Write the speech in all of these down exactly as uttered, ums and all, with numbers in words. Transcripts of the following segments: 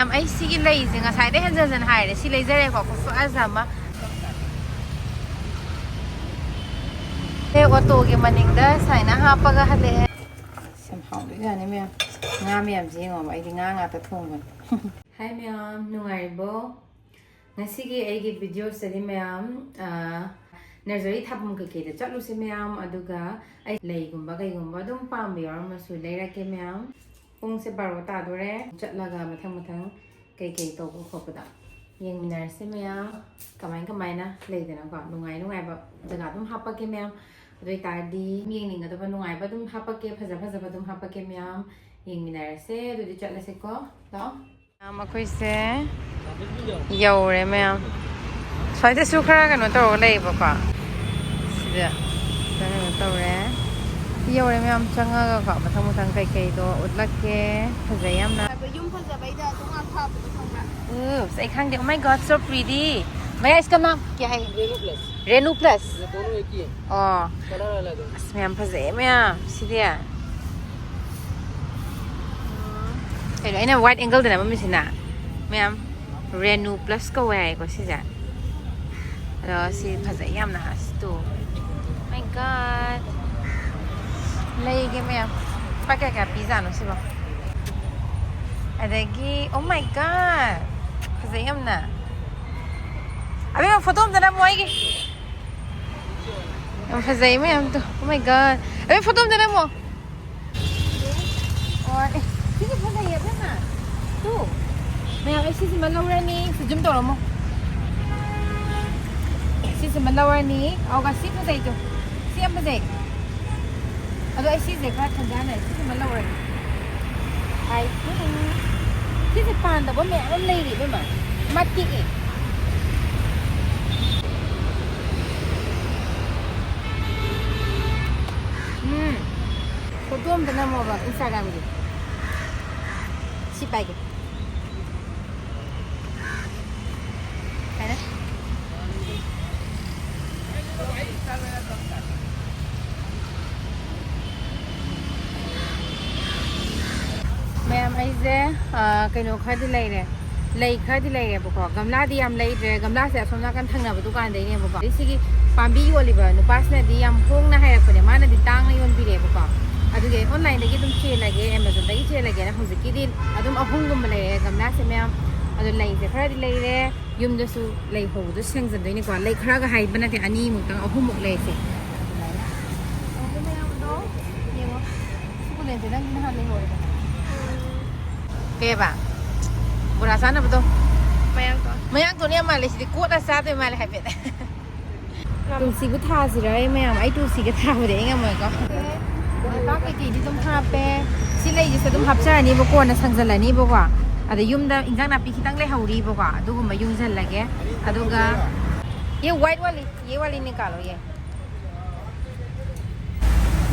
ꯌꯥꯝ, ꯑꯩ ꯁꯤꯒꯤ ꯂꯩꯁꯦ ꯉꯁꯥꯏꯗꯩ ꯍꯟꯖꯟ ꯍꯟꯖꯟ ꯍꯥꯏꯔꯦ, ꯁꯤ ꯂꯩꯖꯔꯦꯀꯣ, ꯈꯨꯐꯖ ꯑꯃ꯫ ꯑꯦ, ꯑꯣꯇꯣꯒꯤ ꯃꯅꯤꯡꯗ ꯁꯨꯃꯥꯏꯅ ꯍꯥꯞꯄꯒ ꯍꯜꯂꯛꯑꯦ꯫ ꯌꯥꯝ ꯍꯥꯎꯗꯣꯏꯖꯥꯠꯅꯤ ꯃꯌꯥꯝ꯫ ꯉꯥ ꯃꯌꯥꯝꯁꯦ ꯌꯦꯡꯉꯣꯕ, ꯑꯩꯗꯤ ꯉꯥ ꯉꯥꯛꯇ ꯊꯣꯡꯕꯅꯤ꯫ ꯍꯥꯏ ꯃꯌꯥꯝ, ꯅꯨꯡꯉꯥꯏꯔꯤꯕꯣ? ꯉꯁꯤꯒꯤ ꯑꯩꯒꯤ ꯚꯤꯗꯤꯑꯣꯁꯤꯗꯤ ꯃꯌꯥꯝ, ꯑ, ꯅꯔꯖꯔꯤ ꯊꯥꯐꯝ ꯀꯩꯀꯩꯗ ꯆꯠꯂꯨꯁꯦ ꯃꯌꯥꯝ, ꯑꯗꯨꯒ ꯑꯩ ꯂꯩꯒꯨꯝꯕ ꯀꯩꯒꯨꯝꯕ ꯑꯗꯨꯝ ꯄꯥꯝꯕ ꯌꯥꯎꯔꯝꯃꯁꯨ ꯂꯩꯔꯛꯀꯦ ꯃꯌꯥꯝ꯫ ꯄꯨꯡꯁꯦ ꯕꯥꯔꯣ ꯇꯥꯗꯣꯔꯦ꯫ ꯆꯠꯂꯒ ꯃꯊꯪ ꯃꯊꯪ ꯀꯩꯀꯩ ꯇꯧꯕ ꯈꯣꯠꯄꯗ ꯌꯦꯡꯃꯤꯟꯅꯔꯁꯦ ꯃꯌꯥꯝ꯫ ꯀꯃꯥꯏ ꯀꯃꯥꯏꯅ ꯂꯩꯗꯅꯀꯣ, ꯅꯨꯡꯉꯥꯏ ꯅꯨꯡꯉꯥꯏꯕ ꯖꯒꯥ ꯑꯗꯨꯝ ꯍꯥꯞꯄꯛꯀꯦ ꯃꯌꯥꯝ꯫ ꯑꯗꯨ ꯑꯣꯏꯇꯥꯔꯗꯤ ꯌꯦꯡꯅꯤꯡꯒꯗꯕ ꯅꯨꯡꯉꯥꯏꯕ ꯑꯗꯨꯝ ꯍꯥꯞꯄꯛꯀꯦ, ꯐꯖ ꯐꯖꯕ ꯑꯗꯨꯝ ꯍꯥꯞꯄꯛꯀꯦ ꯃꯌꯥꯝ꯫ ꯌꯦꯡꯃꯤꯟꯅꯔꯁꯦ꯫ ꯑꯗꯨꯗꯤ ꯆꯠꯂꯁꯤꯀꯣ꯫ ꯂꯥꯛꯑꯣ꯫ ꯃꯌꯥꯝ, ꯑꯩꯈꯣꯏꯁꯦ ꯌꯧꯔꯦ ꯃꯌꯥꯝ꯫ ꯁ꯭ꯋꯥꯏꯗꯁꯨ ꯈꯔ ꯀꯩꯅꯣ ꯇꯧꯔꯒ ꯂꯩꯌꯦꯕꯀꯣ꯫ ꯁꯤꯗ ꯈꯔ ꯀꯩꯅꯣ ꯇꯧꯔꯦ꯫ ꯁꯤ ꯌꯧꯔꯦ ꯃꯌꯥꯝ, ꯆꯪꯉꯒꯀꯣ ꯃꯊꯪ ꯃꯊꯪ ꯀꯩꯀꯩꯗꯣ ꯎꯠꯂꯛꯀꯦ꯫ ꯐꯖꯩ ꯌꯥꯝꯅ꯫ ꯌꯨꯝ ꯐꯖꯕꯩꯗ ꯑꯗꯨꯝ ꯉꯥꯛ ꯊꯥꯕꯗꯣ ꯈꯪꯕ꯭ꯔꯥ? Oops, ꯑꯩ ꯈꯪꯗꯦ꯫ Oh my God, so pretty. भैया, इसका नाम क्या है? रेनू प्लस। रेनू प्लस? ये दोनों एक ही है। ꯑꯣ꯫ ꯀꯂꯔ ꯑꯂꯒ꯫ ꯑꯁ, ꯃꯌꯥꯝ ꯐꯖꯩ ꯃꯌꯥꯝ꯫ ꯁꯤꯗꯤ꯫ ꯀꯩꯅꯣ, ꯑꯩꯅ wide angle ꯗ ꯅꯝꯃꯝꯃꯤꯁꯤꯅ? ꯃꯌꯥꯝ, ꯔꯦꯅꯨ ꯄ꯭ꯂꯁ ꯀꯧꯋꯦ ꯍꯥꯏꯌꯦꯀꯣ ꯁꯤꯁꯦ꯫ ꯑꯗꯣ ꯁꯤ ꯐꯖꯩ ꯌꯥꯝꯅ꯫ ꯑꯁ, ꯇꯨ꯫ My God꯫ ꯂꯩꯒꯦ ꯃꯌꯥꯝ꯫ ꯂꯨꯄꯥ ꯀꯌꯥ ꯀꯌꯥ ꯄꯤꯖꯥꯠꯅꯣ ꯁꯤꯕꯣ? ꯑꯗꯒꯤ, oh my God꯫ ꯐꯖꯩ ꯌꯥꯝꯅ꯫ ꯑꯕꯦꯝꯃ, ꯐꯣꯇꯣ ꯑꯝꯇ ꯅꯝꯃꯣ ꯑꯩꯒꯤ꯫ ꯌꯥꯝ ꯐꯖꯩ ꯃꯌꯥꯝꯗꯣ꯫ Oh my God꯫ ꯑꯕꯦꯝꯃ, ꯐꯣꯇꯣ ꯑꯝꯇ ꯅꯝꯃꯣ꯫ ꯑꯣ, ꯑꯦ, ꯁꯤꯁꯦ ꯐꯖꯩꯌꯦ, ꯑꯕꯦꯝꯃ꯫ ꯇꯨ꯫ ꯃꯌꯥꯝ, ꯑꯩ ꯁꯤꯁꯤꯃ ꯂꯧꯔꯅꯤ꯫ ꯁꯤ zoom ꯇꯧꯔꯝꯃꯣ꯫ ꯁꯤꯁꯤꯃ ꯂꯧꯔꯅꯤ꯫ ꯑꯧꯒ ꯁꯤ ꯐꯖꯩ ꯇꯨ꯫ ꯁꯤ ꯌꯥꯝ ꯐꯖꯩ꯫ ꯑꯗꯣ ꯑꯩ ꯁꯤꯁꯦ ꯈꯔ ꯈꯟꯖꯥꯟꯅꯔꯦ꯫ ꯁꯤꯁꯤꯃ ꯂꯧꯔꯒꯦ꯫ ꯑꯩ, ꯎꯝ, ꯁꯤꯁꯦ ꯄꯥꯟꯗꯕ ꯃꯌꯥꯝ ꯑꯃ ꯂꯩꯔꯤ, ꯏꯕꯦꯝꯃ꯫ ꯃꯥ ꯇꯦꯛꯑꯦ꯫ ꯎꯝ꯫ ꯐꯣꯇꯣ ꯑꯝꯇ ꯅꯝꯃꯣꯕ Instagram ꯒꯤ꯫ ꯁꯤ ꯄꯥꯏꯒꯦ꯫ ꯍꯥꯏꯅ꯫ ꯃꯌꯥꯝ, ꯑꯩ ꯁꯦ, ꯑ, ꯀꯩꯅꯣ ꯈꯔꯗꯤ ꯂꯩꯔꯦ, ꯂꯩ ꯈꯔꯗꯤ ꯂꯩꯔꯦꯕꯀꯣ꯫ ꯒꯝꯂꯥꯗꯤ ꯌꯥꯝ ꯂꯩꯗ꯭ꯔꯦ, ꯒꯝꯂꯥꯁꯦ ꯑꯁꯣꯝ ꯅꯥꯀꯟ ꯊꯪꯅꯕ ꯗꯨꯀꯥꯟꯗꯩꯅꯦꯕꯀꯣ꯫ ꯑꯗꯩ ꯁꯤꯒꯤ ꯄꯥꯝꯕꯤ ꯌꯣꯜꯂꯤꯕ ꯅꯨꯄꯥꯁꯤꯅꯗꯤ ꯌꯥꯝ ꯍꯣꯡꯅ ꯍꯥꯏꯔꯛꯄꯅꯦ, ꯃꯥꯅꯗꯤ ꯇꯥꯡꯅ ꯌꯣꯟꯕꯤꯔꯦꯕꯀꯣ꯫ ꯑꯗꯨꯒꯤ ꯑꯩ ꯑꯣꯟꯂꯥꯏꯟꯗꯒꯤ ꯑꯗꯨꯝ ꯆꯦꯜꯂꯒꯦ, ꯑꯦꯃꯥꯖꯣꯟꯗꯒꯤ ꯆꯦꯜꯂꯒꯦꯅ ꯍꯧꯖꯤꯛꯀꯤꯗꯤ ꯑꯗꯨꯝ ꯑꯍꯨꯝꯒꯨꯝꯕ ꯂꯩꯔꯦ ꯒꯝꯂꯥꯁꯦ ꯃꯌꯥꯝ꯫ ꯑꯗꯣ ꯂꯩꯁꯦ ꯈꯔꯗꯤ ꯂꯩꯔꯦ, ꯌꯨꯝꯗꯁꯨ ꯂꯩ ꯍꯧꯕꯗꯣ ꯁꯦꯡꯖꯟꯗꯣꯏꯅꯤꯀꯣ꯫ ꯂꯩ ꯈꯔꯒ ꯍꯥꯏꯕ ꯅꯠꯇꯦ, ꯑꯅꯤꯃꯨꯛꯇꯪ, ꯑꯍꯨꯝꯃꯨꯛ ꯂꯩꯁꯦ꯫ ꯑꯗꯨꯃꯥꯏꯅ ꯇꯧꯕ ꯃꯌꯥꯝꯗꯣ ꯌꯦꯡꯉꯣ꯫ ꯁꯨꯀꯨꯂꯦꯟꯁꯦ ꯅꯪꯒꯤ ꯅꯍꯥꯟ ꯂꯩꯍꯧꯔꯦꯗꯅ꯫ ꯀꯩꯕ? ꯕꯣꯔꯥ ꯆꯥꯅꯕꯗꯣ? ꯃꯌꯥꯡꯇꯣꯟ꯫ ꯃꯌꯥꯡꯇꯣꯟ ꯌꯥꯝ ꯃꯥꯜꯂꯦ ꯁꯤꯗꯤ, ꯀꯣꯠꯂ ꯆꯥꯗꯣꯏ ꯃꯥꯜꯂꯦ ꯍꯥꯏꯐꯦꯠ꯫ ꯇꯨꯜꯁꯤꯕꯨ ꯊꯥꯁꯤꯔ ꯑꯩ ꯃꯌꯥꯝ? ꯑꯩ ꯇꯨꯜꯁꯤꯒ ꯊꯥꯕꯗꯤ ꯑꯩ ꯉꯝꯃꯣꯏꯀꯣ꯫ ꯂꯩꯕꯥꯛ ꯀꯩꯀꯩꯗꯤ ꯑꯗꯨꯝ ꯍꯥꯞꯄꯦ꯫ ꯁꯤ ꯂꯩꯁꯤꯁꯨ ꯑꯗꯨꯝ ꯍꯥꯞꯆꯔꯅꯤꯕꯀꯣ, ꯀꯣꯟꯅ ꯁꯪꯖꯜꯂꯅꯤꯕꯀꯣ꯫ ꯑꯗ ꯌꯨꯝꯗ ꯏꯟꯖꯥꯡ ꯅꯥꯄꯤ ꯈꯤꯇꯪ ꯂꯩꯍꯧꯔꯤꯕꯀꯣ, ꯑꯗꯨꯒꯨꯝꯕ ꯌꯨꯡꯁꯜꯂꯒꯦ꯫ ꯑꯗꯨꯒ ꯌꯦ ꯋꯥꯏꯠ ꯋꯥꯂꯤ, ꯌꯦ ꯋꯥꯂꯤ ꯅꯤꯀꯥꯂꯣ ꯌꯦ꯫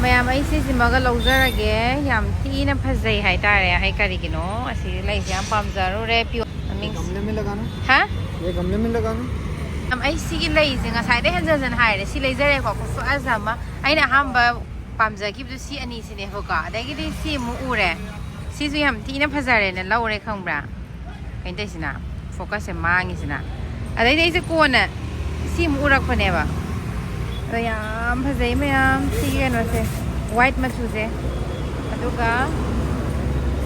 ꯃꯌꯥꯝ, ꯑꯩ ꯁꯤꯁꯤꯃꯒ ꯂꯧꯖꯔꯒꯦ꯫ ꯌꯥꯝ ꯊꯤꯅ ꯐꯖꯩ ꯍꯥꯏꯇꯥꯔꯦ꯫ ꯑꯩ ꯀꯔꯤꯒꯤꯅꯣ ꯑꯁꯤ ꯂꯩꯁꯦ ꯌꯥꯝ ꯄꯥꯝꯖꯔꯨꯔꯦ꯫ ꯄꯤꯌꯣ ꯃꯃꯤꯡ꯫ ये गमले में लगाना। ꯍꯥ? ये गमले में लगाना। ꯌꯥꯝ, ꯑꯩ ꯁꯤꯒꯤ ꯂꯩꯁꯦ ꯉꯁꯥꯏꯗꯩ ꯍꯟꯖꯟ ꯍꯟꯖꯟ ꯍꯥꯏꯔꯦ꯫ ꯁꯤ ꯂꯩꯖꯔꯦꯀꯣ, ꯈꯨꯐꯖ ꯑꯃ꯫ ꯑꯩꯅ ꯑꯍꯥꯟꯕ ꯄꯥꯝꯖꯈꯤꯕꯗꯨ ꯁꯤ ꯑꯅꯤꯁꯤꯅꯦꯕꯀꯣ꯫ ꯑꯗꯒꯤꯗꯤ ꯁꯤ ꯑꯃꯨꯛ ꯎꯔꯦ꯫ ꯁꯤꯁꯨ ꯌꯥꯝ ꯊꯤꯅ ꯐꯖꯔꯦꯅ ꯂꯧꯔꯦ, ꯈꯪꯕ꯭ꯔꯥ? ꯀꯩꯅꯣ ꯇꯧꯔꯤꯁꯤꯅ, ꯐꯣꯀꯁꯁꯦ ꯃꯥꯡꯉꯤꯁꯤꯅ꯫ ꯑꯗꯩꯗꯤ ꯑꯩꯁꯦ ꯀꯣꯟꯅ ꯁꯤ ꯑꯃꯨꯛ ꯎꯔꯛꯄꯅꯦꯕ꯫ ꯑꯗꯣ ꯌꯥꯝ ꯐꯖꯩ ꯃꯌꯥꯝ, ꯁꯤꯒꯤ ꯀꯩꯅꯣꯁꯦ, ꯋꯥꯏꯠ ꯃꯆꯨꯁꯦ꯫ ꯑꯗꯨꯒ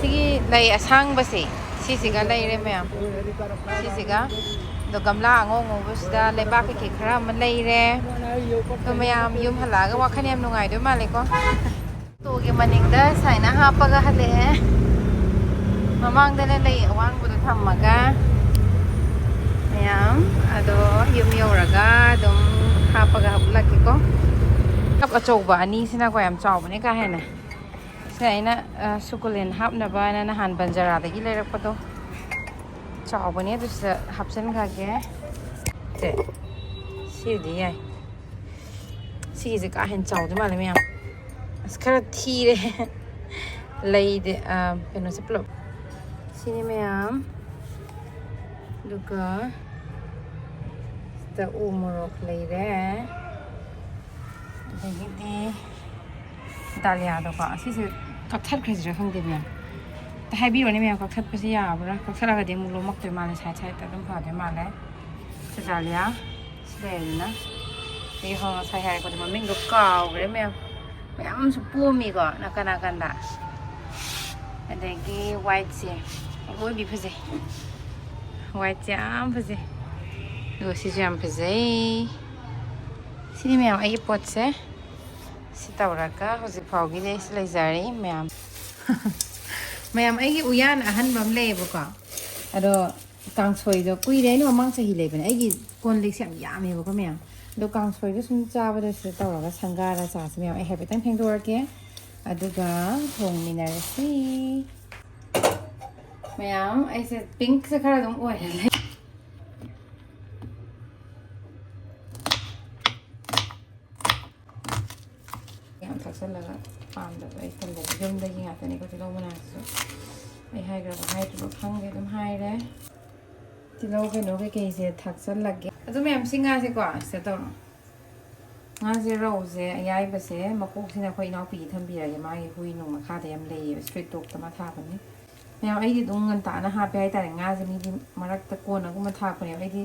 ꯁꯤꯒꯤ ꯂꯩ ꯑꯁꯥꯡꯕꯁꯦ, ꯁꯤꯁꯤꯒ ꯂꯩꯔꯦ ꯃꯌꯥꯝ꯫ ꯁꯤꯁꯤꯒ, ꯑꯗꯣ ꯒꯝꯂꯥ ꯑꯉꯧ ꯑꯉꯧꯕꯁꯤꯗ ꯂꯩꯕꯥꯛ ꯀꯩꯀꯩ ꯈꯔ ꯑꯃ ꯂꯩꯔꯦ꯫ ꯑꯗꯣ ꯃꯌꯥꯝ ꯌꯨꯝ ꯍꯜꯂꯛꯑꯒ ꯋꯥꯈꯜ ꯌꯥꯝ ꯅꯨꯡꯉꯥꯏꯗꯣꯏ ꯃꯥꯜꯂꯦꯀꯣ꯫ ꯑꯣꯇꯣꯒꯤ ꯃꯅꯤꯡꯗ ꯁꯨꯃꯥꯏꯅ ꯍꯥꯞꯄꯒ ꯍꯜꯂꯛꯑꯦ꯫ ꯃꯃꯥꯡꯗꯅ ꯂꯩ ꯑꯋꯥꯡꯕꯗꯣ ꯊꯝꯃꯒ ꯃꯌꯥꯝ꯫ ꯑꯗꯣ ꯌꯨꯝ ꯌꯧꯔꯒ ꯑꯗꯨꯝ ꯍꯥꯞꯄꯒ ꯍꯥꯞꯂꯛꯀꯦꯀꯣ꯫ ꯀꯞ ꯑꯆꯧꯕ ꯑꯅꯤꯁꯤꯅꯀꯣ ꯌꯥꯝ ꯆꯥꯎꯕꯅꯦ ꯀꯥ ꯍꯦꯟꯅ꯫ ꯁꯤꯅ ꯑꯩꯅ, ꯑ, ꯁꯨꯀꯨꯂꯦꯟ ꯍꯥꯞꯅꯕꯅ ꯅꯍꯥꯟ ꯕꯟꯖꯥꯔꯥꯗꯒꯤ ꯂꯩꯔꯛꯄꯗꯣ꯫ ꯆꯥꯎꯕꯅꯦ, ꯑꯗꯨ ꯁꯤꯗ ꯍꯥꯞꯆꯤꯟꯈ꯭ꯔꯒꯦ꯫ ꯁꯦ, ꯁꯤꯗꯤ ꯌꯥꯏ꯫ ꯁꯤꯒꯤꯁꯦ ꯀꯥ ꯍꯦꯟꯅ ꯆꯥꯎꯗꯤ ꯃꯥꯜꯂꯦ ꯃꯌꯥꯝ꯫ ꯑꯁ, ꯈꯔ ꯊꯤꯔꯦ꯫ ꯂꯩꯗꯤ, ꯑ, ꯀꯩꯅꯣꯁꯦ ꯄꯨꯂꯞ꯫ ꯁꯤꯅꯤ ꯃꯌꯥꯝ꯫ ꯑꯗꯨꯒ ꯁꯤꯗ ꯎ ꯃꯣꯔꯣꯛ ꯂꯩꯔꯦ꯫ ꯑꯗꯒꯤꯗꯤ ꯗꯥꯂꯤꯌꯥꯗꯣꯀꯣ, ꯑꯁꯤꯁꯦ ꯀꯛꯊꯠꯈ꯭ꯔꯁꯤꯔꯥ ꯈꯪꯗꯦ ꯃꯌꯥꯝ꯫ ꯍꯥꯏꯕꯤꯔꯣꯅꯦ ꯃꯌꯥꯝ, ꯀꯛꯊꯠꯄꯁꯦ ꯌꯥꯕ꯭ꯔꯥ? ꯀꯛꯊꯠꯂꯒꯗꯤ ꯑꯃꯨꯛ ꯂꯣꯝꯃꯛꯇꯣꯏ ꯃꯥꯜꯂꯦ, ꯁꯥꯏꯠ ꯁꯥꯏꯠꯇ ꯑꯗꯨꯝ ꯐꯗꯣꯏ ꯃꯥꯜꯂꯦ꯫ ꯆꯦꯆꯥꯂꯤꯌꯥ ꯁꯤ ꯂꯩꯔꯦꯗꯅ꯫ ꯑꯩ ꯍꯣ ꯉꯁꯥꯏ ꯍꯥꯏꯔꯛꯄꯗꯣ ꯃꯃꯤꯡꯗꯣ ꯀꯥꯎꯈ꯭ꯔꯦ ꯃꯌꯥꯝ꯫ ꯃꯌꯥꯝ ꯑꯃꯁꯨ ꯄꯣꯝꯃꯤꯀꯣ ꯅꯥꯀꯟ ꯅꯥꯀꯟꯗ꯫ ꯑꯗꯒꯤ ꯋꯥꯏꯠꯁꯦ ꯑꯔꯣꯏꯕꯤ ꯐꯖꯩ꯫ ꯋꯥꯏꯠꯁꯦ ꯌꯥꯝ ꯐꯖꯩ꯫ ꯑꯗꯨꯒ ꯁꯤꯁꯨ ꯌꯥꯝ ꯐꯖꯩ꯫ ꯁꯤꯅꯤ ꯃꯌꯥꯝ ꯑꯩꯒꯤ ꯄꯣꯠꯁꯦ꯫ ꯁꯤ ꯇꯧꯔꯒ ꯍꯧꯖꯤꯛ ꯐꯥꯎꯒꯤꯗꯤ ꯑꯩ ꯁꯤ ꯂꯩꯖꯔꯤ ꯃꯌꯥꯝ꯫ ꯃꯌꯥꯝ ꯑꯩꯒꯤ ꯎꯌꯥꯟ ꯑꯍꯟꯕ ꯑꯃ ꯂꯩꯌꯦꯕꯀꯣ꯫ ꯑꯗꯣ ꯀꯥꯡꯁꯣꯏꯗꯣ ꯀꯨꯏꯔꯦ, ꯑꯩꯅ ꯃꯃꯥꯡ ꯆꯍꯤ ꯂꯩꯕꯅꯦ꯫ ꯑꯩꯒꯤ ꯀꯣꯟ ꯂꯤꯛꯁꯦ ꯌꯥꯝ ꯌꯥꯝꯃꯦꯕꯀꯣ ꯃꯌꯥꯝ꯫ ꯑꯗꯣ ꯀꯥꯡꯁꯣꯏꯗꯣ ꯁꯨꯝ ꯆꯥꯕꯗ ꯁꯤꯗ ꯇꯧꯔꯒ ꯁꯪꯒꯥꯔ ꯆꯥꯁꯦ ꯃꯌꯥꯝ꯫ ꯑꯩ ꯍꯥꯏꯐꯦꯠꯇꯪ ꯐꯦꯡꯗꯣꯛꯑꯒꯦ꯫ ꯑꯗꯨꯒ ꯊꯣꯡꯃꯤꯟꯅꯔꯁꯤ꯫ ꯃꯌꯥꯝ ꯑꯩꯁꯦ ꯄꯤꯡꯛꯁꯦ ꯈꯔ ꯑꯗꯨꯝ ꯑꯣꯏꯔꯦ꯫ ꯌꯥꯝ ꯊꯛꯆꯜꯂꯒ ꯄꯥꯝꯗꯕ ꯑꯩ ꯇꯜꯂꯦꯕ꯫ ꯌꯨꯝꯗꯒꯤ ꯉꯥꯛꯇꯅꯤꯀꯣ ꯇꯤꯜꯍꯧ ꯃꯅꯥꯁꯤꯁꯨ꯫ ꯑꯩ ꯍꯥꯏꯈ꯭ꯔꯕ ꯍꯥꯏꯗ꯭ꯔꯤꯕ ꯈꯪꯗꯦ, ꯑꯗꯨꯝ ꯍꯥꯏꯔꯦ꯫ ꯇꯤꯜꯍꯧ ꯀꯩꯅꯣ ꯀꯩꯀꯩꯁꯦ ꯊꯥꯛꯆꯜꯂꯒꯦ꯫ ꯑꯗꯨ ꯃꯌꯥꯝ ꯁꯤ ꯉꯥꯁꯦꯀꯣ ꯁꯤꯗ ꯇꯧꯔꯣ꯫ ꯉꯥꯁꯦ ꯔꯧꯁꯦ ꯑꯌꯥꯏꯕꯁꯦ ꯃꯀꯣꯛꯁꯤꯅ ꯑꯩꯈꯣꯏ ꯏꯅꯥꯎꯄꯤꯒꯤ ꯊꯝꯕꯤꯔꯒꯦ, ꯃꯥꯒꯤ ꯍꯨꯏ ꯅꯨꯡ ꯃꯈꯥꯗ ꯌꯥꯝ ꯂꯩꯌꯦꯕ, ꯁ꯭ꯇ꯭ꯔꯤꯠ ꯗꯣꯛꯇ ꯑꯃ ꯊꯥꯕꯅꯤ꯫ ꯃꯌꯥꯝ ꯑꯩꯗꯤ ꯑꯗꯨꯝ ꯉꯟꯇꯥꯅ ꯍꯥꯞꯄꯦ ꯍꯥꯏꯇꯥꯔꯦ ꯉꯥꯁꯦ, ꯃꯤꯗꯤ ꯃꯔꯛꯇ ꯀꯣꯟꯅꯒꯨꯝꯕ ꯊꯥꯛꯄꯅꯦꯕ꯫ ꯑꯩꯗꯤ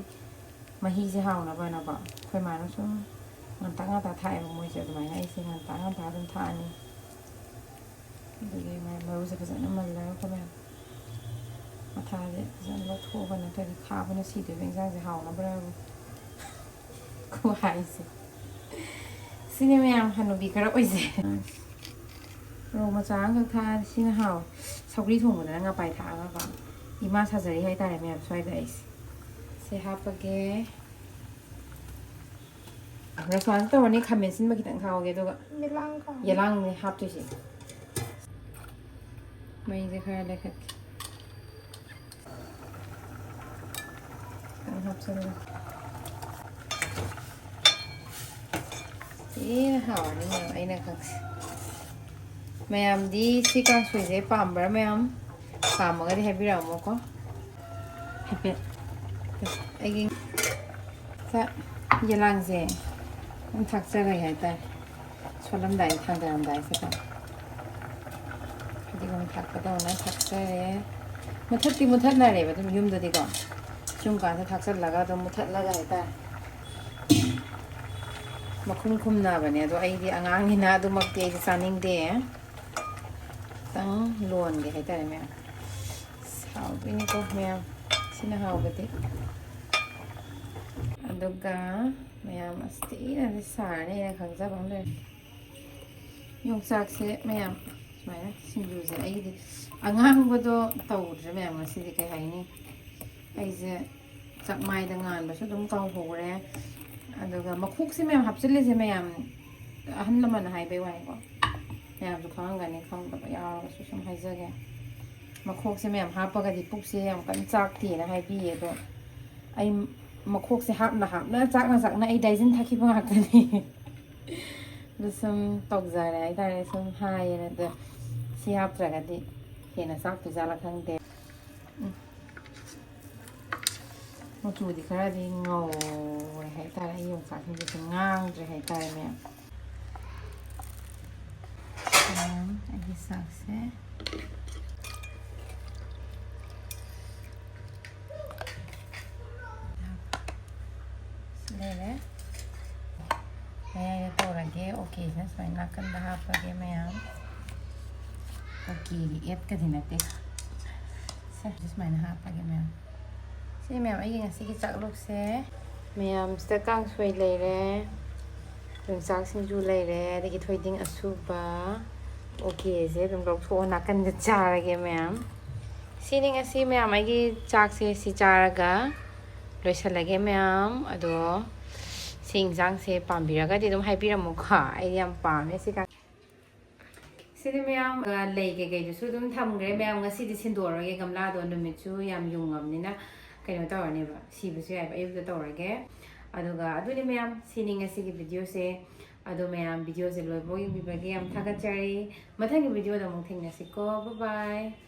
ꯃꯍꯤꯁꯦ ꯍꯥꯎꯅꯕꯅꯀꯣ ꯑꯩꯈꯣꯏ ꯃꯥꯅ ꯁꯨꯝ ꯉꯟꯇꯥ ꯉꯟꯇꯥ ꯊꯥꯛꯑꯦꯕ ꯃꯣꯏꯁꯦ, ꯑꯗꯨꯃꯥꯏꯅ ꯑꯩꯁꯦ ꯉꯟꯇꯥ ꯉꯟꯇꯥ ꯑꯗꯨꯝ ꯊꯥꯛꯑꯅꯤ꯫ ꯑꯗꯨꯒꯤ ꯃꯥꯏ ꯃꯔꯨꯁꯦ ꯐꯖꯅ ꯃꯜꯂꯒꯀꯣ ꯃꯌꯥꯝ ꯃꯊꯥꯁꯦ ꯐꯖꯅ ꯂꯧꯊꯣꯛꯑꯒ, ꯅꯠꯇ꯭ꯔꯗꯤ ꯈꯥꯕꯅ ꯁꯤꯗꯣꯏꯕ ꯏꯟꯁꯥꯡꯁꯦ ꯍꯥꯎꯅꯕ꯭ꯔꯥꯕꯨ꯫ ꯈꯨꯍꯥꯏꯁꯦ꯫ ꯁꯤꯅꯦ ꯃꯌꯥꯝ ꯍꯅꯨꯕꯤ ꯈꯔ ꯑꯣꯏꯖꯩ꯫ ꯃꯣꯔꯣꯛ ꯃꯆꯥ ꯑꯃꯈꯛ ꯊꯥꯛꯑꯅꯤ꯫ ꯁꯤꯅ ꯍꯥꯎꯋꯦ꯫ ꯁꯧꯒ꯭ꯔꯤ ꯊꯣꯡꯕꯗꯅ ꯉꯄꯥꯏ ꯊꯥꯛꯑꯒꯀꯣ ꯏꯃꯥ ꯁꯥꯖꯔꯤ ꯍꯥꯏꯇꯥꯔꯦ ꯃꯌꯥꯝ ꯁ꯭ꯋꯥꯏꯗ ꯑꯩꯁꯦ꯫ ꯁꯤ ꯍꯥꯞꯄꯒꯦ꯫ ꯔꯁꯃꯥꯁꯨ ꯇꯧꯔꯅꯤ, ꯈꯥꯃꯦꯟ ꯑꯁꯤꯟꯕ ꯈꯤꯇꯪ ꯊꯥꯛꯍꯧꯒꯦ ꯑꯗꯨꯒ꯫ ꯌꯦꯂꯥꯡ ꯀꯥꯡ꯫ ꯌꯦꯂꯥꯡꯅꯦ ꯍꯥꯞꯇꯣꯏꯁꯦ꯫ ꯃꯩꯁꯦ ꯈꯔ ꯂꯩꯈꯠꯀꯦ꯫ ꯈꯤꯇꯪ ꯍꯥꯞꯆꯜꯂꯣ꯫ ꯊꯤꯅ ꯍꯥꯎꯔꯅꯤ ꯃꯌꯥꯝ ꯑꯩꯅ ꯈꯪꯁꯦ꯫ ꯃꯌꯥꯝꯗꯤ ꯁꯤ ꯀꯥꯡꯁꯣꯏꯁꯦ ꯄꯥꯝꯕ꯭ꯔꯥ ꯃꯌꯥꯝ? ꯄꯥꯝꯃꯒꯗꯤ ꯍꯥꯏꯕꯤꯔꯛꯑꯝꯃꯣꯀꯣ꯫ ꯍꯥꯏꯐꯦꯠ ꯑꯩꯒꯤ ꯆꯥꯛ ꯌꯦꯂꯥꯡꯁꯦ ꯑꯗꯨꯝ ꯊꯥꯛꯆꯔꯣꯏ ꯍꯥꯏꯇꯥꯔꯦ꯫ ꯁꯣꯜꯂꯝꯗꯥꯏ, ꯊꯥꯡꯗꯔꯝꯗꯥꯏꯁꯤꯗ ꯐꯗꯤꯒꯣꯝ ꯊꯥꯛꯀꯗꯧꯅ ꯊꯥꯛꯆꯔꯦ꯫ ꯃꯨꯊꯠꯇꯤ ꯃꯨꯊꯠꯅꯔꯦꯕ ꯑꯗꯨꯝ ꯌꯨꯝꯗꯗꯤꯀꯣ꯫ ꯁꯨꯝ ꯀꯥꯟꯗ ꯊꯥꯛꯆꯜꯂꯒ ꯑꯗꯨꯝ ꯃꯨꯊꯠꯂꯒ ꯍꯥꯏꯇꯥꯔꯦ꯫ ꯃꯈꯨꯝ ꯈꯨꯝꯅꯕꯅꯦ, ꯑꯗꯣ ꯑꯩꯗꯤ ꯑꯉꯥꯡꯅꯤꯅ ꯑꯗꯨꯃꯛꯇꯤ ꯑꯩꯗꯤ ꯆꯥꯅꯤꯡꯗꯦ꯫ ꯈꯤꯇꯪ ꯂꯣꯟꯒꯦ ꯍꯥꯏꯇꯥꯔꯦ ꯃꯌꯥꯝ꯫ ꯍꯥꯎꯗꯣꯏꯅꯤꯀꯣ ꯃꯌꯥꯝ, ꯁꯤꯅ ꯍꯥꯎꯕꯗꯤ꯫ ꯑꯗꯨꯒ ꯃꯌꯥꯝ ꯑꯁ ꯊꯤꯅꯗꯤ ꯁꯥꯔꯅꯤ, ꯑꯩꯅ ꯈꯪꯖꯕ ꯑꯃ ꯂꯩꯔꯦ꯫ ꯌꯣꯡꯆꯥꯛꯁꯦ ꯃꯌꯥꯝ ꯁꯨꯃꯥꯏꯅ ꯁꯤꯡꯖꯨꯁꯦ ꯑꯩꯒꯤꯗꯤ ꯑꯉꯥꯡꯕꯗꯣ ꯇꯧꯗ꯭ꯔꯦ ꯃꯌꯥꯝ ꯉꯁꯤꯗꯤ꯫ ꯀꯩ ꯍꯥꯏꯅꯤ, ꯑꯩꯁꯦ ꯆꯥꯛꯃꯥꯏꯗ ꯉꯥꯟꯕꯁꯨ ꯑꯗꯨꯝ ꯀꯥꯎꯍꯧꯔꯦ꯫ ꯑꯗꯨꯒ ꯃꯈꯣꯛꯁꯦ ꯃꯌꯥꯝ ꯍꯥꯞꯆꯤꯜꯂꯤꯁꯦ ꯃꯌꯥꯝ ꯑꯍꯜ ꯂꯃꯟꯅ ꯍꯥꯏꯕꯩ ꯋꯥꯅꯤꯀꯣ, ꯃꯌꯥꯝꯁꯨ ꯈꯪꯉꯝꯒꯅꯤ, ꯈꯪꯗꯕ ꯌꯥꯎꯔꯒꯁꯨ ꯁꯨꯝ ꯍꯥꯏꯖꯒꯦ꯫ ꯃꯈꯣꯛꯁꯦ ꯃꯌꯥꯝ ꯍꯥꯞꯄꯒꯗꯤ ꯄꯨꯛꯁꯦ ꯌꯥꯝ ꯀꯟꯅ ꯆꯥꯛꯇꯦꯅ ꯍꯥꯏꯕꯤꯌꯦ꯫ ꯑꯗꯣ ꯑꯩ ꯃꯈꯣꯛꯁꯦ ꯍꯥꯞꯅ ꯍꯥꯞꯅ, ꯆꯥꯛꯅ ꯆꯥꯛꯅ ꯑꯩ ꯗꯥꯏꯖꯤꯟ ꯊꯛꯈꯤꯕ ꯉꯥꯛꯇꯅꯤ꯫ ꯑꯗꯨ ꯁꯨꯝ ꯇꯧꯖꯔꯦ ꯍꯥꯏꯇꯥꯔꯦ, ꯁꯨꯝ ꯍꯥꯏꯌꯦꯅ꯫ ꯑꯗꯣ ꯁꯤ ꯍꯥꯞꯇ꯭ꯔꯒꯗꯤ ꯍꯦꯟꯅ ꯆꯥꯛꯇꯣꯏꯖꯥꯠꯂ ꯈꯪꯗꯦ꯫ ꯎꯝ꯫ ꯃꯆꯨꯗꯤ ꯈꯔꯗꯤ ꯉꯧꯔꯦ ꯍꯥꯏꯇꯥꯔꯦ꯫ ꯑꯩ ꯌꯣꯡꯆꯥꯛꯁꯤꯡꯁꯦ ꯁꯨꯝ ꯉꯥꯡꯗ꯭ꯔꯦ ꯍꯥꯏꯇꯥꯔꯦ ꯃꯌꯥꯝ꯫ ꯃꯌꯥꯝ ꯑꯩꯒꯤ ꯆꯥꯛꯁꯦ ꯁꯤ ꯂꯩꯔꯦ꯫ ꯃꯌꯥꯏꯗ ꯇꯧꯔꯒꯦ꯫ ꯑꯣꯀꯦꯁꯤꯅ ꯁꯨꯃꯥꯏꯅ ꯅꯥꯀꯟꯗ ꯍꯥꯞꯄꯒꯦ ꯃꯌꯥꯝ꯫ ꯑꯣꯀꯦꯒꯤ ꯑꯦꯞꯀꯗꯤ ꯅꯠꯇꯦ꯫ ꯁꯦ, ꯁꯤ ꯁꯨꯃꯥꯏꯅ ꯍꯥꯞꯄꯒꯦ ꯃꯌꯥꯝ꯫ ꯁꯤ ꯃꯌꯥꯝ ꯑꯩꯒꯤ ꯉꯁꯤꯒꯤ ꯆꯥꯛꯂꯨꯛꯁꯦ꯫ ꯃꯌꯥꯝꯁꯤꯗ ꯀꯥꯡꯁꯣꯏ ꯂꯩꯔꯦ, ꯌꯣꯡꯆꯥꯛ ꯁꯤꯡꯖꯨ ꯂꯩꯔꯦ, ꯑꯗꯒꯤ ꯊꯣꯏꯗꯤꯡ ꯑꯁꯨꯕ꯫ ꯑꯣꯀꯦꯁꯦ ꯑꯗꯨꯝ ꯂꯧꯊꯣꯛꯑ ꯅꯥꯀꯟꯗ ꯆꯥꯔꯒꯦ ꯃꯌꯥꯝ꯫ ꯁꯤꯅꯤ ꯉꯁꯤ ꯃꯌꯥꯝ ꯑꯩꯒꯤ ꯆꯥꯛꯁꯦ꯫ ꯁꯤ ꯆꯥꯔꯒ ꯂꯣꯏꯁꯤꯜꯂꯒꯦ ꯃꯌꯥꯝ꯫ ꯑꯗꯣ ꯁꯤ ꯏꯟꯁꯥꯡꯁꯦ ꯄꯥꯝꯕꯤꯔꯒꯗꯤ ꯑꯗꯨꯝ ꯍꯥꯏꯕꯤꯔꯝꯃꯨꯀꯣ, ꯑꯩ ꯌꯥꯝ ꯄꯥꯝꯃꯦ ꯁꯤ ꯀꯥꯡ-, ꯁꯤꯗꯤ ꯃꯌꯥꯝ, ꯑ, ꯂꯩ ꯀꯩꯀꯩꯗꯨꯁꯨ ꯑꯗꯨꯝ ꯊꯝꯈ꯭ꯔꯦ ꯃꯌꯥꯝ꯫ ꯉꯁꯤꯗꯤ ꯁꯤꯟꯗꯣꯛꯑꯔꯣꯏꯒꯦ, ꯒꯝꯂꯥꯗꯣ ꯅꯨꯃꯤꯠꯁꯨ ꯌꯥꯝ ꯌꯨꯡꯉꯕꯅꯤꯅ ꯀꯩꯅꯣ ꯇꯧꯔꯅꯦꯕ, ꯁꯤꯕꯁꯨ ꯌꯥꯏꯕ꯫ ꯑꯌꯨꯛꯇ ꯇꯧꯔꯒꯦ꯫ ꯑꯗꯨꯒ ꯑꯗꯨꯅꯤ ꯃꯌꯥꯝ, ꯁꯤꯅꯤ ꯉꯁꯤꯒꯤ ꯚꯤꯗꯤꯑꯣꯁꯦ꯫ ꯑꯗꯣ ꯃꯌꯥꯝ ꯚꯤꯗꯤꯑꯣꯁꯦ ꯂꯣꯏꯐꯥꯎ ꯌꯦꯡꯕꯤꯕꯒꯤ ꯌꯥꯝ ꯊꯥꯒꯠꯆꯔꯤ꯫ ꯃꯊꯪꯒꯤ ꯚꯤꯗꯤꯑꯣꯗ ꯑꯃꯨꯛ ꯊꯦꯡꯅꯁꯤꯀꯣ꯫ Bye bye꯫